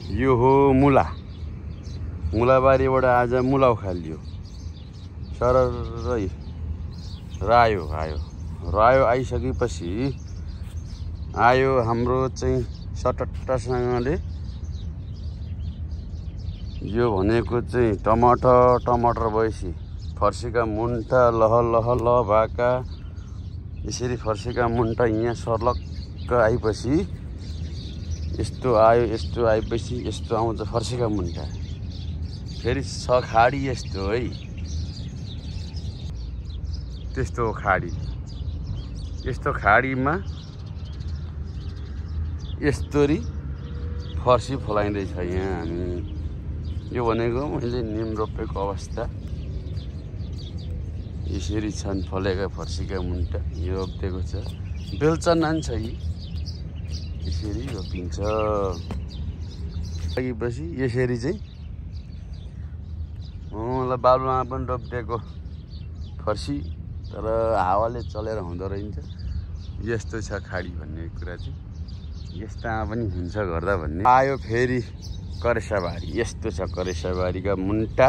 यो हो मुला। मुलाबारीबाट आज मुला उखालियो। सररै रायो आयो। रायो आइसकेपछि आयो हाम्रो चाहिँ सटट्टसँगले यो भनेको चाहिँ टमाटर भएपछि फर्सीका मुन्टा लह भएका। यसरी फर्सीका मुन्टा यहाँ सर्लक्क आएपछि यस्तो आयो। यस्तो आएपछि यस्तो आउँछ फर्सीका मुन्टा। फेरि छ खाडी यस्तो है, त्यस्तो खाडी। यस्तो खाडीमा यस्तोरी फर्सी फलाइँदैछ यहाँ हामी। यो भनेको मैले निम रोपेको अवस्था। यसरी छन् फलेका फर्सीका मुन्टा। यो रोपिएको छ, बेलचन छ यी। यसरी रोपिन्छ। लागेपछि यसरी चाहिँ मलाई बाबुआमा पनि रोपिदिएको फर्सी, तर हावाले चलेर हुँदो रहेछ। यस्तो छ खाडी भन्ने कुरा चाहिँ, यस्तामा पनि हुन्छ गर्दा भन्ने। आयो फेरि करेसाबारी। यस्तो छ करेसाबारीका मुन्टा।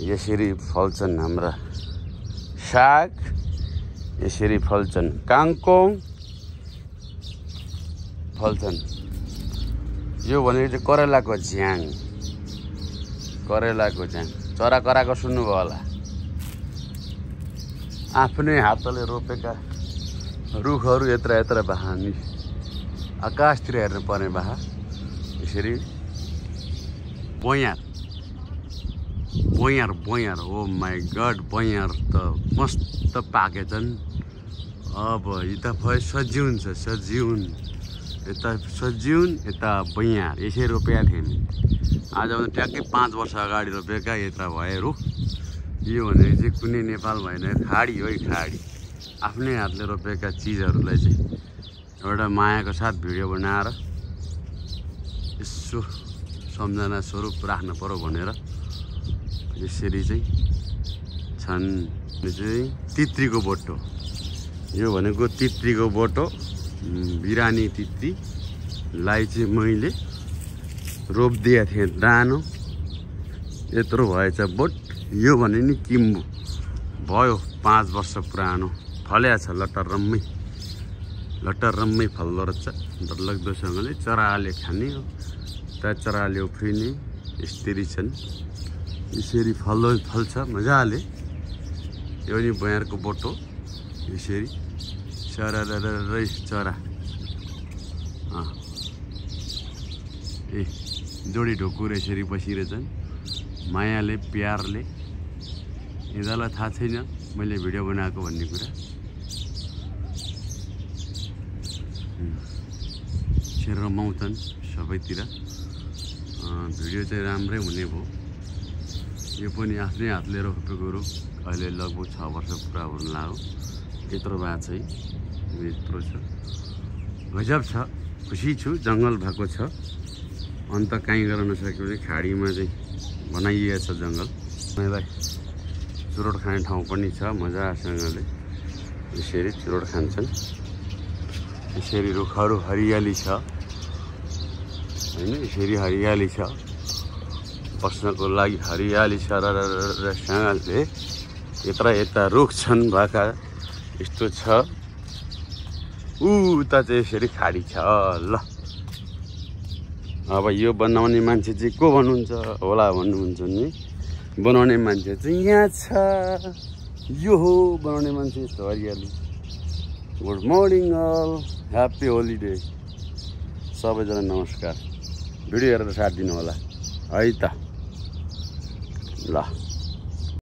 यसरी फल्छन् हाम्रा साग, यसरी फल्छन् काङकोङ फल्छन्। यो भनेको चाहिँ करेलाको झ्याङ। करेलाको झ्याङ चरा कराएको सुन्नुभयो होला। आफ्नै हातले रोपेका रुखहरू यत्र बहानी आकाशतिर हेर्नु पर्ने बाहा। यसरी बयार ओ माई गड, बयार त मस्त पाकेछन्। अब यता भयो सजिउन छ, सजिउन यता सजिउन यता बयार। यसरी रोपेका थिएँ नि आज ट्याक्कै 5 वर्ष अगाडि रोपेका यत्र भए रुख। यो भनेको चाहिँ कुनै नेपाल भएन, खाडी हो खाडी। आफ्नै हातले रोपेका चिजहरूलाई चाहिँ एउटा मायाको साथ भिडियो बनाएर यसो सम्झना स्वरूप राख्नु पर्यो भनेर यसरी चाहिँ छन्। यो चाहिँ तित्रीको बोटो। यो भनेको तित्रीको बोटो, बिरानी तित्रीलाई चाहिँ मैले रोपिदिएको थिएँ दानो। यत्रो भएछ बोट। यो भने नि किम्बु भयो 5 वर्ष पुरानो। फल्या छ लट्टरम्मै फल्दो रहेछ डरलाग्दोसँगले। चराले खाने हो त, चराले उफ्रिने यसरी छन्। यसरी फल्छ मजाले। यो नि बयारको बोटो। यसरी चरारै चरा ए जोडी ढोकुर यसरी बसिरहेछन् मायाले प्यारले। यिनीहरूलाई थाहा छैन मैले भिडियो बनाएको भन्ने कुरा। रमाउँछन् सबैतिर। भिडियो चाहिँ राम्रै हुने भयो। यो पनि आफ्नै हातले रोपेको रुख अहिले लगभग 6 वर्ष पुरा हुन लाग्यो। यत्रो भएको चाहिँ यत्रो छ। गजब छ, खुसी छु। जङ्गल भएको छ, अन्त काहीँ गर्न नसक्यो भने खाडीमा चाहिँ बनाइएको छ जङ्गल। मलाई चुरोट खाने ठाउँ पनि छ मजासँगले। यसरी चुरोट खान्छन्। यसरी रुखहरू हरियाली छ होइन। यसरी हरियाली छ, बस्नको लागि हरियाली छ सँगले। यता रुख छन् भएका। यस्तो छ। उता चाहिँ यसरी खाडी छ। ल अब यो बनाउने मान्छे चाहिँ को भन्नुहुन्छ होला भन्नुहुन्छ नि। बनाउने मान्छे चाहिँ यहाँ छ। यो हो बनाउने मान्छे। यस्तो हरियाली। Good morning all, happy holiday. सबैजना नमस्कार। भिडियो हेरेर साथ दिनु होला है त। ल।